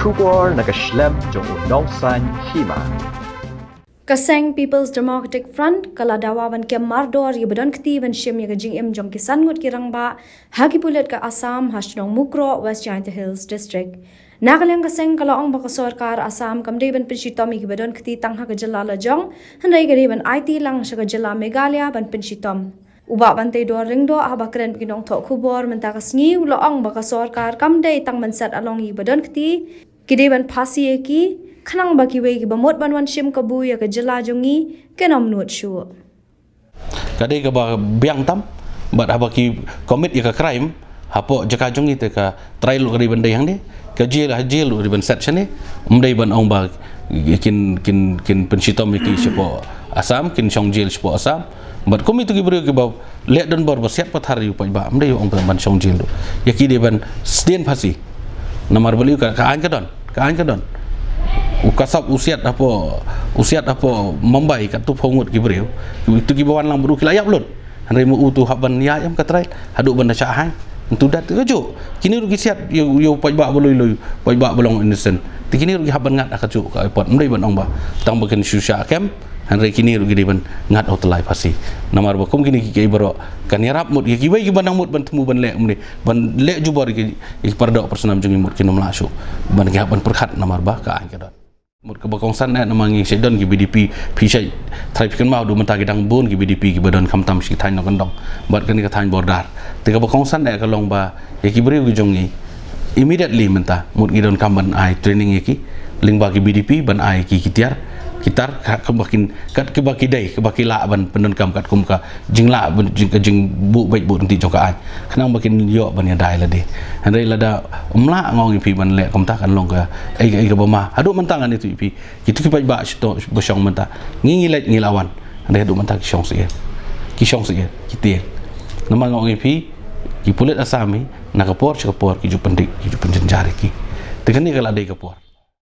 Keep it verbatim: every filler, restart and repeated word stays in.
Khubor na ka shlem jong u nongsan hima. Ka seng People's Democratic Front ka la dawa ban kem mardor ïa ba don kti ban shim ïa ka jingim jong ki san ngut ki rangbah ha ki pulit ka Assam ha shnong Mukroh, West Jaintia Hills District. Na ka liang ka seng ka la ong ba ka sorkar Assam kam dei ban pynshitom ïa ki ba don kti tang ha ka jylla la jong, hynrei ka dei ban aiti lang sha ka jylla Meghalaya ban pynshitom. U Bah Banteidor Lyngdoh haba kren bad ki nongthoh khubor mynta ka sngi u la ong ba ka sorkar kam dei tang ban set along ïa ki ba don kti, ki dei ban phasi ïa ki, khnang ba kiwei ki ba mut ban wan shim kabu ïa ka jylla jong ngi kin ym nud shuh. Ka dei kaba biang tam, bad haba ki commit ïa ka crime hapoh jaka jong ngi te ka trial ruh ka dei ban dei hangne, ka jail, ha jail ruh ka dei ban set shane. Ym dei ban ong ba kin, kin, kin pynshitom ïa ki shapoh Assam, kin shong jail shapoh Assam. Bad kum ïa kito ki briew kiba leh donbor ba siat pathar ïa u paidbah, ym dei ong ban shong jail ruh. Ïa ki dei ban sdien phasi. Namar balei ka, ka aiñ ka don, ka aiñ ka don. U Kassap u siat hapoh, u siat hapoh Mumbai katto phew ngut ki briew. Kito kiba wan lang bad u ki la ïap lut. Hynrei ma u tu hap ban ïaid ïa ka trial haduh ban da shah haiñ. Ntu dat ka juh. Kine ruh ki siat ïa u, ïa u paidbah ba lui lui, paidbah ba long innocent. Te kine ruh ki hap ban ngat ha ka juh ka airport. Ym dei ban ong ba tang ba kin shu shah kem, hynrei kine ruh ki dei ban ngat ha u tyllai phasi. Namar ba kum kine kiei kiei baroh kan ïarap mut ïa kiwei kiba nang mut ban thmu ban leh kumne, ban leh jubor ïa ki, ïa ki paradoh parasnam jong ngi mut kin ym lah shuh ban, ki hap ban pyrkhat namar ba ka aiñ ka don. Mut kaba kongsan eh namar ngi shait don ki VDP, phi shait trai phi kynmaw haduh mynta ki dang bun ki VDP kiba don khamtam sha ki thaiñ nongkyndong bad kane ka thaiñ border. Te kaba kongsan eh ka long ba ïa ki briew ki jong ngi immediately mynta mut ngi donkam ban ai training ïa ki lyngba ki VDP, ban ai ki, ki tiar, ki tar, ka, kaba kin, kat kiba ki dei, kaba ki lah ban pyndonkam katkum ka jinglah ban jing, ka jingbuh beit buh ryntih jong ka aiñ, khnang ba kin ïoh ban ïada ïa lade. Hynrei lada ym lah, nga ong ïa phi, ban leh kumta kan long kaei kaei kaba ma. Haduh mynta ngan ïathuh ïa phi, kito ki paidbah shito ba shong mynta, ngi ngi leit ngi la wan, hynrei haduh mynta ki shong sha ïing, ki shong sha ïing, ki tieng. Namar nga ong ïa phi, ki pulit Assam hi na ka por sha ka por ki ju pyndih, ki ju pynjynjar ïa ki. Te kane ka la dei ka por.